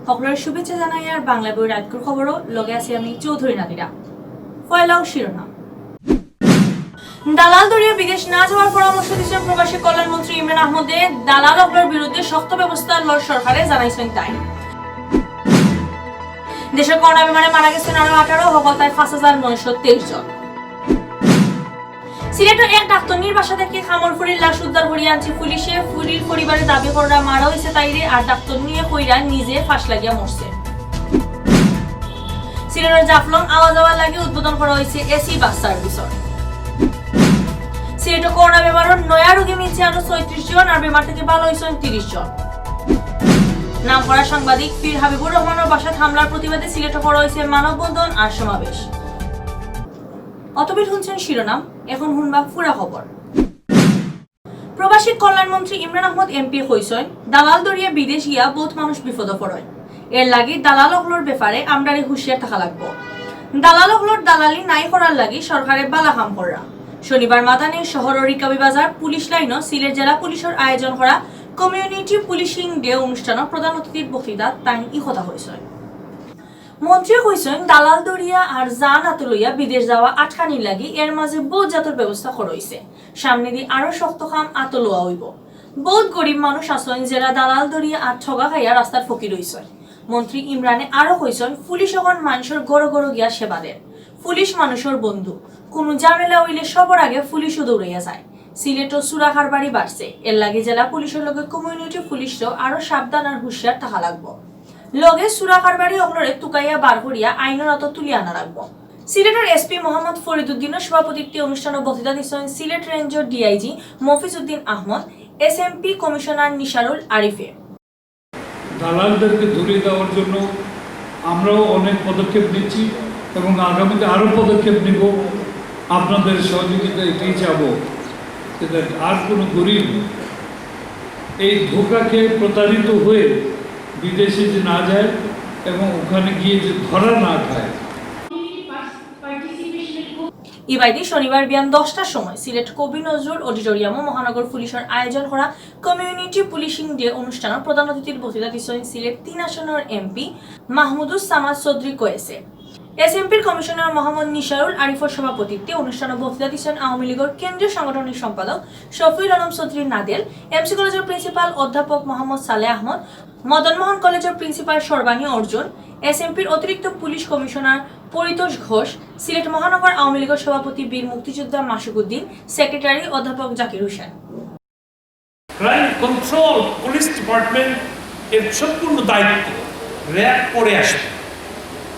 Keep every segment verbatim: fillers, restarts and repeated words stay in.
সকলরে শুভেচ্ছা জানাইয়ার বাংলা বই রাইতকুর খবরও লগে আছি আমি চৌধুরী নাদিরা। পয়লাউ শিরোনাম। দালাল ধরিয়া বিদেশ না যাওয়ার পরামর্শ দিয়েছেন প্রবাসী কল্যাণ মন্ত্রী ইমরান আহমদে। দালাল অকলর বিরুদ্ধে শক্ত ব্যবস্থা লর সরকারে, জানাইছেন তাইন। দেশে করোনা বেমারে মারা গেছেন আরো আঠারো, হকলতায় পাঁচ হাজার নয়শো তেইশ জন। সিলেটর এক ডাক্তারনির বাসা থাকি কামর ফুরির লাশ উদ্ধার করিয়া আনছে পুলিশে। ফুরির পরিবারে দাবি কররা মারা অইছে তাইরে, আর ডাক্তারনিয়ে কইরা নিজে ফাঁস লাগিয়া মরছে। সিলেটর জাফলং আওয়া যাওয়ার লাগি উদ্বোধন করা অইছে এসি বাস সার্ভিসর। সিলেটো করোনা বেমারর নয়া রোগী মিলছে আরো ছয়ত্রিশ জন, আর বেমার থাকি ভালা অইছইন তিরিশ জন। নামকরা সাংবাদিক পীর হাবিবুর রহমানর বাসাত হামলার প্রতিবাদে সিলেটো করা অইছে মানববন্ধন আর সমাবেশ। অতবিল হুনছেন শিরোনাম, এখন হুনবা পুরা খবর। প্রবাসী কল্যাণ মন্ত্রী ইমরান আহমদ এমপি কইছইন, দালাল ধরিয়া বিদেশ গিয়া বউত মানুষ বিপদো পড়ইন। এর লাগি দালাল অকলর ব্যাপারে আমরারে হুঁশিয়ার থাকা লাগবো। দালাল অকলর দালালি নাই করার লাগি সরকারে বালা কাম কররা। শনিবার মাদানে শহরর রিকাবি বাজার পুলিশ লাইনো সিলেট জেলা পুলিশর আয়োজন করা কমিউনিটি পুলিশিং ডে অনুষ্ঠানো প্রধান অতিথির বক্তৃতাত তাইন ই কথা কইছইন। মন্ত্রী কইছইন, দালাল ধরিয়া আর জান আতো লইয়া বিদেশ যাওয়া আটকানির লাগি এর মাঝে বউত জাতর ব্যবস্থা করা অইছে। সামনেদি আরো শক্ত কাম আতো লওয়া অইবো। বউত গরিব মানুষ আছইন যেরা দালাল ধরিয়া আর ঠগা খাইয়া রাস্তার ফকির অইছইন। মন্ত্রী ইমরানে আরো কইছইন, পুলিশ অখন মানষর ঘরো ঘরো গিয়া সেবা দের। পুলিশ মানষর বন্ধু। কুনু ঝামেলা অইলে সবর আগে পুলিশও দৌড়াইয়া যায়। সিলেটো চুরা কারবারি বাড়ছে, এর লাগি জেলা পুলিশর লগে কমিউনিটি পুলিশরেও আরো সাবধান আর হুঁশিয়ার থাকা লাগবো। লগে চুরা কারবারি অকলরে তুকাইয়া বার করিয়া আইনর আতো তুলিয়া আনা লাগবো। সিলেটর এসপি মোহাম্মদ ফরিদুদ্দিনর সভাপতিত্বে অনুষ্ঠানো বক্তৃতা দিছইন সিলেট রেঞ্জর ডিআইজি মফিজউদ্দিন আহমদ, এসএমপি কমিশনার নিশারুল আরিফে। দালালদেরকে ধরিয়ে দেওয়ার জন্য আমরাও অনেক পদক্ষেপ নিচ্ছি এবং আগামীতে আরও পদক্ষেপ নিব। আপনাদের সহযোগিতা এটাই চাবো, যাতে আর কোনো গরিব এই ধোঁকা খেয়ে প্রতারিত হয়ে বিদেশে যে না যায় এবং ওখানে গিয়ে যে ধরা না খায়। ইবায়দি শনিবার বিয়ান দশটার সময় সিলেট কবি নজরুল অডিটোরিয়ামো মহানগর পুলিশর আয়োজন করা কমিউনিটি পুলিশিং ডে অনুষ্ঠানো প্রধান অতিথির বক্তৃতা দিছইন সিলেট তিন আসনর এমপি মাহমুদুস সামাদ চৌধুরী কয়েছে। এসএমপির কমিশনার মোহাম্মদ নিশারুল আরিফর সভাপতিত্বে অনুষ্ঠানো বক্তৃতা দিছইন আওয়ামী লীগর কেন্দ্রীয় সাংগঠনিক সম্পাদক শফিউল আলম চৌধুরী নাদেল, এমসি কলেজর প্রিন্সিপাল অধ্যাপক মোহাম্মদ সালেহ আহমদ, মদন মোহন কলেজর প্রিন্সিপাল সর্বাণী অর্জুন, এসএমপির অতিরিক্ত পুলিশ কমিশনার পরিতোষ ঘোষ, সিলেট মহানগর আওয়ামী লীগর সভাপতি বীর মুক্তিযোদ্ধা মাসুক উদ্দিন, সেক্রেটারি অধ্যাপক Zakir Hossain. Crime control police department এর সম্পূর্ণ দায়িত্ব র‍্যাব পরে আসবে।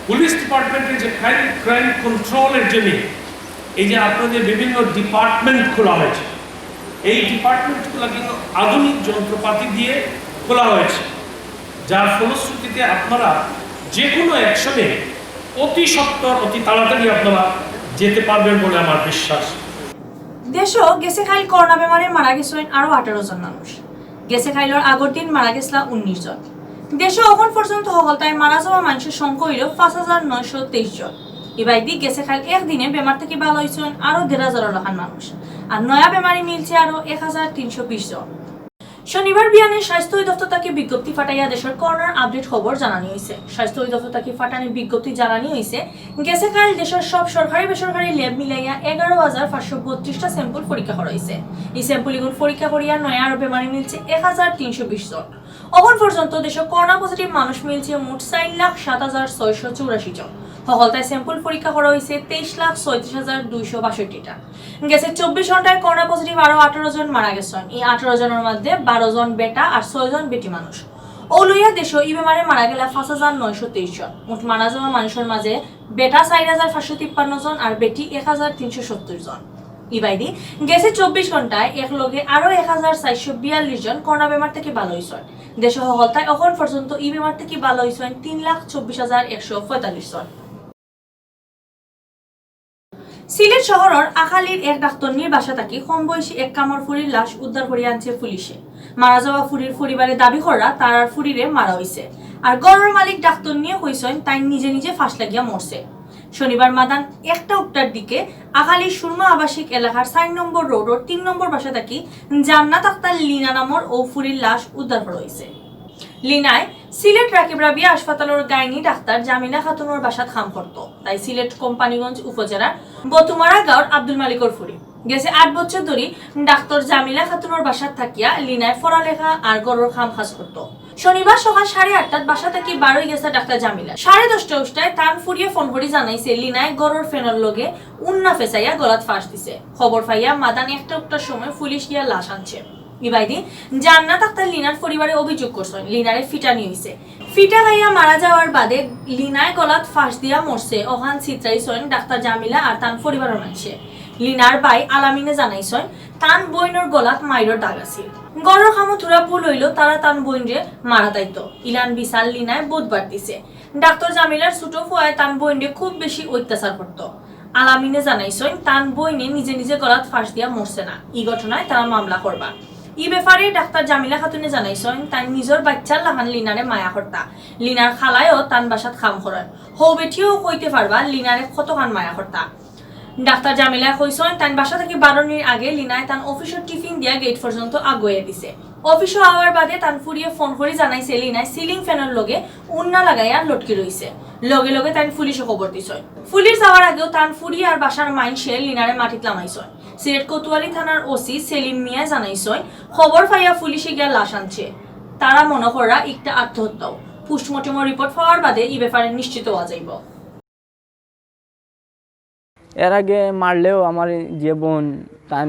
পুলিশ ডিপার্টমেন্টে যে ক্রাইম ক্রাইম কন্ট্রোলের জন্য এই যে আপনাদের বিভিন্ন ডিপার্টমেন্ট খোলা হয়েছে, এই ডিপার্টমেন্টগুলো কিন্তু আধুনিক যন্ত্রপাতি দিয়ে খোলা হয়েছে, যার ফলশ্রুতিতে আপনারা যে কোনো অ্যাকশনে অতি সত্বর, অতি তাড়াতাড়ি আপনারা যেতে পারবেন বলে আমার বিশ্বাস। দেশো গেছে কাইল করোনা বেমারে মারা গেছইন আরো আঠারো জন মানুষ। গেছে কাইলর আগর দিন মারা গেছলা উনিশ জন। দেশো অখন পর্যন্ত হকলতায় মারা যাওয়া মানষর সংখ্যা অইলো পাঁচ হাজার নয়শো তেইশ জন। ইবায়দি গেছে কাইল একদিনে বেমার থাকি ভালা অইছইন আরো দেড় হাজারর লাখান মানুষ। আর নয়া বেমারি মিলছে আরো এক হাজার তিনশো বিশ জন। শনিবার বিয়ানে স্বাস্থ্য অধিদপ্তর থাকি বিজ্ঞপ্তি ফাটাইয়া দেশর করোনার আপডেট খবর জানানি অইছে। স্বাস্থ্য অধিদপ্তর থাকি ফাটানি বিজ্ঞপ্তি জানানি অইছে, গেছে কাইল দেশর সব সরকারি বেসরকারি ল্যাব মিলাইয়া এগারো হাজার পাঁচশো বত্রিশটা স্যাম্পল পরীক্ষা করা অইছে। ই স্যাম্পল ইগুন পরীক্ষা করিয়া নয়া আরো বেমারি মিলছে এক হাজার তিনশো বিশ জন। অখন পর্যন্ত দেশো করোনা পজিটিভ মানুষ মিলছে মোট চাইর লাখ সাত হাজার ছয়শো চৌরাশি জন। হকলতায় স্যাম্পল পরীক্ষা করা অইছে তেইশ লাখ ছয়ত্রিশ হাজার দুইশো বাষট্টিটা। গেছে চব্বিশ ঘন্টায় করোনা পজিটিভ আরো আঠারো জন মারা গেছইন। ই আঠারো জনর মধ্যে বারো জন বেটা আর ছয় জন বেটি মানুষ। অউ লইয়া দেশো ই বেমারে মারা গেলা পাঁচ হাজার নয়শো তেইশ জন। মোট মারা যাওয়া মানুষর মাঝে বেটা চাইর হাজার পাঁচশো তিপ্পান্ন জন আর বেটি এক হাজার তিনশো সত্তর জন। ইবায়দি গেছে চব্বিশ ঘন্টায় এক লগে আরো এক হাজার চাইরশো বিয়াল্লিশ জন করোনা বেমার থাকি ভালা অইছইন। দেশো হকলতায় অখন পর্যন্ত ই বেমার থাকি ভালা অইছইন তিন লাখ চব্বিশ হাজার একশো পঁয়তাল্লিশ জন। সিলেট শহরর আখালির এক ডাক্তারনির বাসা থাকি কম বয়সী এক কামর ফুরির লাশ উদ্ধার করিয়া আনছে পুলিশে। মারা যাওয়া ফুরির পরিবারে দাবি কররা তারার ফুরিরে মারা অইছে। আর ঘরর মালিক ডাক্তারনিয়ে কইছইন তাইন নিজে নিজে ফাঁস লাগিয়া মরছে। শনিবার মাদান একটা উক্তার দিকে আখালি সুরমা আবাসিক এলাকার চাইর নম্বর রোডর তিন নম্বর বাসা থাকি জান্নাত আক্তার লিনা নামর অউ ফুরির লাশ উদ্ধার করা অইছে। লিনায় সিলেট রাকিব রাবিয়া হাসপাতালর গাইনি ডাক্তার জামিলা খাতুনর বাসাত কাম করতো। তাই সিলেট কোম্পানীগঞ্জ উপজেলার বতুমারা গাঁওর আব্দুল মালিকর ফুরি। গেছে আট বছর ধরি ডাক্তার জামিলা খাতুনর বাসাত থাকিয়া লিনায় পড়ালেখা আর ঘরর কাম কাজ করতো। শনিবার সকাল সাড়ে আটটাত বাসা থাকি বারই গেছে ডাক্তার জামিলা। সাড়ে দশটা উষ্টায় তান ফুরিয়ে ফোন করি জানাইছে লিনায় ঘরর ফ্যানর লগে উন্না ফেসাইয়া গলাত ফাঁস দিছে। খবর পাইয়া মাদান একটা উক্তার সময় পুলিশ গিয়া লাশ আনছে। ইবায়দি জান্নাত আক্তার লিনার পরিবারে অভিযোগ করছইন লিনারে ফিটানি অইছে। ফিটা খাইয়া মারা যাওয়ার বাদে লিনায় গলাত ফাঁস দিয়া মরছে, অখান চিত্রাইছইন ডাক্তার জামিলা আর তান পরিবারর মানষে। লিনার ভাই আলামিনে জানাইছইন তান বইনর গলাত মাইরর দাগ আছিল। ঘরর কামো থুড়া ভুল অইলো, তারা তান বইনরে মারা দাইতো। ইলান বিচার লিনায় বুধবার দিছে। ডাক্তার জামিলার ছোট ফুয়ায় তান বইনরে খুব বেশি অত্যাচার করতো। আলামিনে জানাইছইন তান বইনে নিজে নিজে গলাত ফাঁস দিয়া মরছে না। ই ঘটনায় তারা মামলা করবা। ই ব্যাপারে ডাক্তার জামিলা খাতুনে জানাইছইন তাইন নিজর বাইচ্চার লাখান লিনারে মায়া করতা। লিনার খালায়ও তান বাসাত কাম করইন। হউ বেটিয়েও কইতে পারবা লিনারে কতখান মায়া করতা। ডাক্তার জামিলায় কইছইন তাইন বাসা থাকি বারনির আগে লিনায় তান অফিসর টিফিন দিয়া গেট পর্যন্ত আগুয়াইয়া দিছে। অফিসো আওয়ার বাদে তান ফুরিয়ে ফোন করি জানাইছে লিনায় সিলিং ফ্যানর লগে উন্না লাগাইয়া লটকি রইছে। লগে লগে তাইন পুলিশো খবর দিছইন। পুলিশ যাওয়ার আগেও তান ফুরি আর বাসার মাইনষে লিনারে মাটিত লামাইছইন। সিলেট কোতোয়ালি থানার ওসি সেলিম মিয়া জানাইছইন খবর পাইয়া পুলিশে গিয়া লাশ আনছে। তারা মনো কররা একটা আত্মহত্যাও। পোস্টমর্টমর রিপোর্ট পাওয়ার বাদে ই ব্যাপারে নিশ্চিত অওয়া যাইবো। এর আগে মারলেও আমার যে বোন তান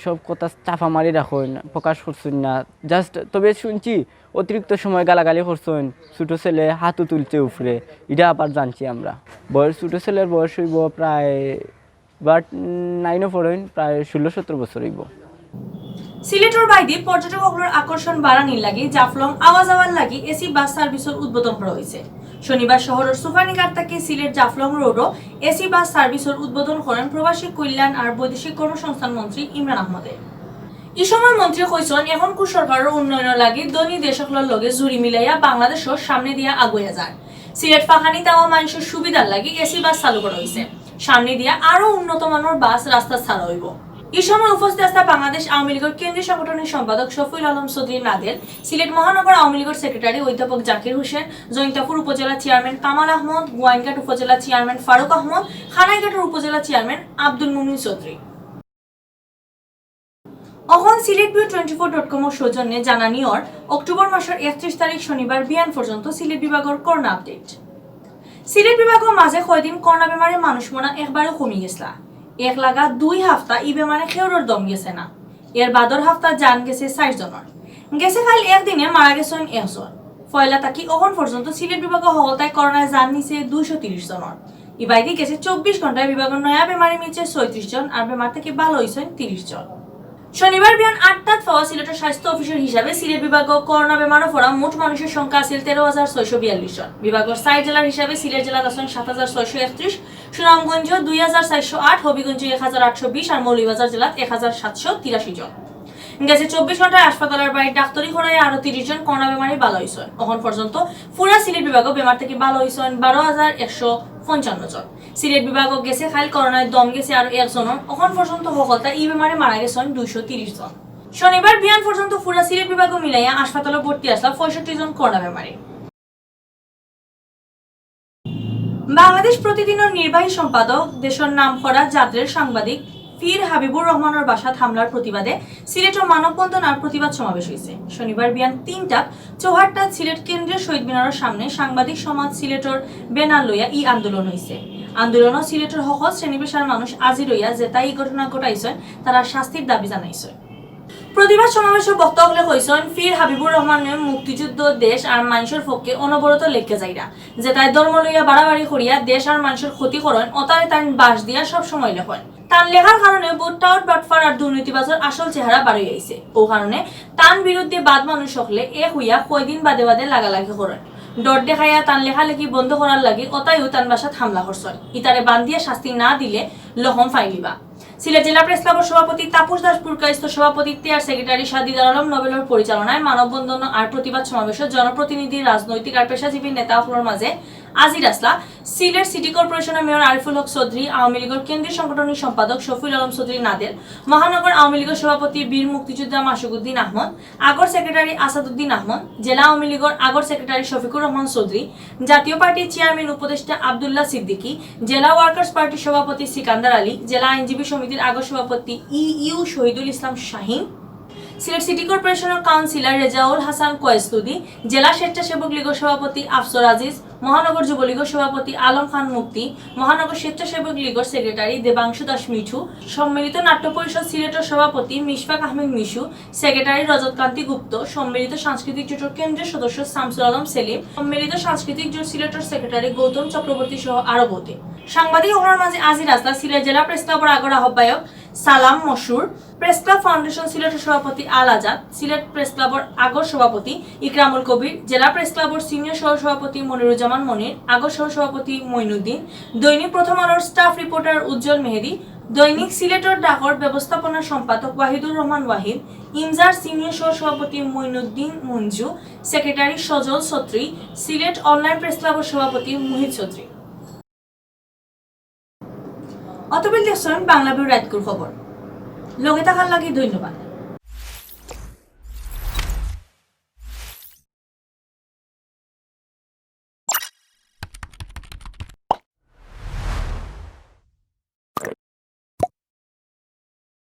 সব কথা চাপা মারি রাখইন, প্রকাশ করছইন না। জাস্ট তবে শুনছি অতিরিক্ত সময় গালাগালি করছইন, ছোট ছেলে হাতও তুলছে উপরে, ইটা আবার জানছি আমরা। বয়স ছোট ছেলের বয়স অইবো প্রায়, বাট নাইনও পড়ইন, প্রায় ষোলো সতেরো বছর অইবো। সিলেটর বাইদি পর্যটক অকলর আকর্ষণ বাড়ানির লাগি জাফলং আওয়া যাওয়ার লাগি এসি বাস সার্ভিসর উদ্বোধন করা অইছে। শনিবার শহরর সুফানীঘাট থাকি সিলেট জাফলং রোডো এসি বাস সার্ভিসর উদ্বোধন করইন প্রবাসী কল্যাণ আর বৈদেশিক কর্মসংস্থান মন্ত্রী ইমরান আহমদে। ই সময় মন্ত্রী কইছইন, এখনকুর সরকারর উন্নয়নর লাগি ধনী দেশ অকলর লগে জুড়ি মিলাইয়া বাংলাদেশও সামনে দিয়া আগুয়াইয়া যার। সিলেট ফাঁকানিত আওয়া মানষর সুবিধার লাগি এসি বাস চালু করা অইছে। সামনে দিয়া আরো উন্নত মানর বাস রাস্তাত ছাড়া অইবো। ই সময় উপস্থিত আছলা বাংলাদেশ আওয়ামী লীগর কেন্দ্রীয় সাংগঠনিক সম্পাদক শফিউল আলম চৌধুরী নাদের, সিলেট মহানগর আওয়ামী লীগর সেক্রেটারি অধ্যাপক জাকির হোসেন, জৈন্তাপুর উপজেলা চেয়ারম্যান কামাল আহমদ, গোয়াইনঘাট উপজেলা চেয়ারম্যান ফারুক আহমদ, কানাইঘাটর উপজেলা চেয়ারম্যান আব্দুল মুমিন চৌধুরী। অখন Sylhet view twenty four dot কমর সৌজন্যে জানানি অর অক্টোবর মাসর একত্রিশ তারিখ শনিবার বিয়ান পর্যন্ত সিলেট বিভাগর করোনা আপডেট। সিলেট বিভাগো মাঝে কয়দিন করোনা বেমারে মানুষ মরা একবারে কমি গেছলা। এক লাগা দুই হাপ্তা ই বেমারে কেউরর দম গেছে না। এর বাদর হাপ্তা জান গেছে চাইর জনর। গেছে কাইল একদিনে মারা গেছইন একজন। পয়লা থাকি অখন পর্যন্ত সিলেট বিভাগো হকলতায় করোনায় জান নিছে দুইশো তিরিশ জনর। ইবায়দি গেছে চব্বিশ ঘন্টায় বিভাগর নয়া বেমারি মিলছে ছয়ত্রিশ জন, আর বেমার থাকি ভালা অইছইন তিরিশ জন। শনিবার বিয়ান আটটাত পাওয়া সিলেটর স্বাস্থ্য অফিসর হিসাবে সিলেট বিভাগো করোনা বেমারো পড়া মোট মানুষর সংখ্যা আছিল তেরো হাজার ছয়শো বিয়াল্লিশ জন। বিভাগর চাইর জেলার হিসাবে সিলেট জেলাত আছইন সাত হাজার ছয়শো একত্রিশ, সুনামগঞ্জ দুই হাজার চাইরশো আট, হবিগঞ্জ এক হাজার আটশো বিশ আর মৌলভীবাজার জেলাত এক হাজার সাতশো তিরাশি জন। গেছে চব্বিশ ঘন্টায় হাসপাতালর বাড়ি ডাক্তারি করায় আরো তিরিশ জন করোনা বেমারি ভালা অইছইন। অখন পর্যন্ত পুরা সিলেট বিভাগো বেমার থাকি ভালা অইছইন বারো হাজার একশো পঞ্চান্ন জন। সিলেট বিভাগো গেছে কাইল করোনায় দম গেছে আরো একজনর। অখন পর্যন্ত হকলতা ই বেমারে মারা গেছইন দুইশো তিরিশ জন। শনিবার বিয়ান পর্যন্ত পুরা সিলেট বিভাগো মিলাইয়া হাসপাতালো ভর্তি আছলা পঁয়ষট্টি জন করোনা বেমারি। বাংলাদেশ প্রতিদিনর নির্বাহী সম্পাদক, দেশর নামকরা জাতরের সাংবাদিক পীর হাবিবুর রহমানর বাসাত হামলার প্রতিবাদে সিলেটো মানববন্ধন আর প্রতিবাদ সমাবেশ অইছে। শনিবার বিয়ান তিনটাত চৌহাট্টাত সিলেট কেন্দ্রীয় শহীদ মিনারর সামনে সাংবাদিক সমাজ সিলেটর ব্যানার লইয়া ই আন্দোলন অইছে। আন্দোলনো সিলেটর হকল শ্রেণী পেশার মানুষ হাজির অইয়া যেতায় ই ঘটনা ঘটাইছইন তারার শাস্তির দাবি জানাইছইন। প্রতিবাদ সমাবেশো বক্তা অকলে কইছইন, পীর হাবিবুর রহমানে মুক্তিযুদ্ধ, দেশ আর মানষর পক্ষে অনবরত লেখিয়া যাইরা। যেতায় ধর্ম লইয়া বাড়াবাড়ি করিয়া দেশ আর মানষর ক্ষতি করইন, অতারে তাইন বাঁশ দিয়া সব সময় লেখইন। তান লেখার কারণে বহুত টাউট বাটপার আর দুর্নীতিবাজর আসল চেহারা বারই আইছে। অউ কারণে তান বিরুদ্ধে বাদ মানুষ অকলে এক অইয়া কয়দিন বাদে বাদে লাগালাগি করইন। ডর দেখাইয়া তান লেখালেখি বন্ধ করার লাগি অতায়ও তান বাসাত হামলা করছইন। ইতারে বান্ধিয়া শাস্তি না দিলে লহম ফাইলিবা। সিলেট জেলা প্রেস ক্লাবর সভাপতি তাপস দাস পুরকায়স্থ সভাপতিত্বে আর সেক্রেটারি শাদিদার আলম নোবেলর পরিচালনায় মানববন্ধন আর প্রতিবাদ সমাবেশো জনপ্রতিনিধি, রাজনৈতিক আর পেশাজীবী নেতা অকলর মাঝে আজির আসলা সিলেট সিটি কর্পোরেশনর মেয়র আরিফুল হক চৌধুরী, আওয়ামী লীগর কেন্দ্রীয় সাংগঠনিক সম্পাদক শফিউল আলম চৌধুরী নাদের, মহানগর আওয়ামী লীগর সভাপতি বীর মুক্তিযোদ্ধা মাসুকুদ্দিন আহমদ, আগর সেক্রেটারি আসাদুদ্দিন আহমদ, জেলা আওয়ামী লীগর আগর সেক্রেটারি শফিকুর রহমান চৌধুরী, জাতীয় পার্টির চেয়ারম্যান উপদেষ্টা আব্দুল্লাহ সিদ্দিকী, জেলা ওয়ার্কার্স পার্টির সভাপতি সিকান্দার আলী, জেলা আইনজীবী সমিতির আগর সভাপতি ইইউ শহীদুল ইসলাম শাহিন, সিলেট সিটি কর্পোরেশনর কাউন্সিলর রেজাউল হাসান কয়েস্তুদি, জেলা স্বেচ্ছাসেবক লীগর সভাপতি আফসর আজিজ, মহানগর যুবলীগর সভাপতি আলম খান মুক্তি, মহানগর স্বেচ্ছাসেবক লীগর সেক্রেটারি দেবাংশু দাস মিঠু, সম্মিলিত নাট্য পরিষদ সিলেটর সভাপতি মিশফাক আহমেদ মিশু, সেক্রেটারি রজত কান্তি গুপ্ত, সম্মিলিত সাংস্কৃতিক জোটর কেন্দ্রীয় সদস্য শামসুল আলম সেলিম, সম্মিলিত সাংস্কৃতিক জোট সিলেটর সেক্রেটারি গৌতম চক্রবর্তী সহ আরো বহুতে। সাংবাদিক অকলর মাঝে আজির আসলা সিলেট জেলা প্রেস ক্লাবর আগর আহ্বায়ক সালাম মশুর, প্রেস ক্লাব ফাউন্ডেশন সিলেটর সভাপতি আল আজাদ, সিলেট প্রেস ক্লাবর আগর সভাপতি ইকরামুল কবির, জেলা প্রেস ক্লাবর সিনিয়র সহ সভাপতি মনিরুজ্জামান মনির, আগর সহ সভাপতি মইনুদ্দিন, দৈনিক প্রথম আলোর স্টাফ রিপোর্টার উজ্জ্বল মেহেদি, দৈনিক সিলেটর ডাকর ব্যবস্থাপনা সম্পাদক ওয়াহিদুর রহমান ওয়াহিদ, ইমজার সিনিয়র সহ সভাপতি মইনুদ্দিন মঞ্জু, সেক্রেটারি সজল ছত্রী, সিলেট অনলাইন প্রেস ক্লাবর সভাপতি মুহিত ছত্রী। অতবিল দেখছইন বাংলা বিউ রাইতকুর খবর। লগে থাকার লাগি ধন্যবাদ।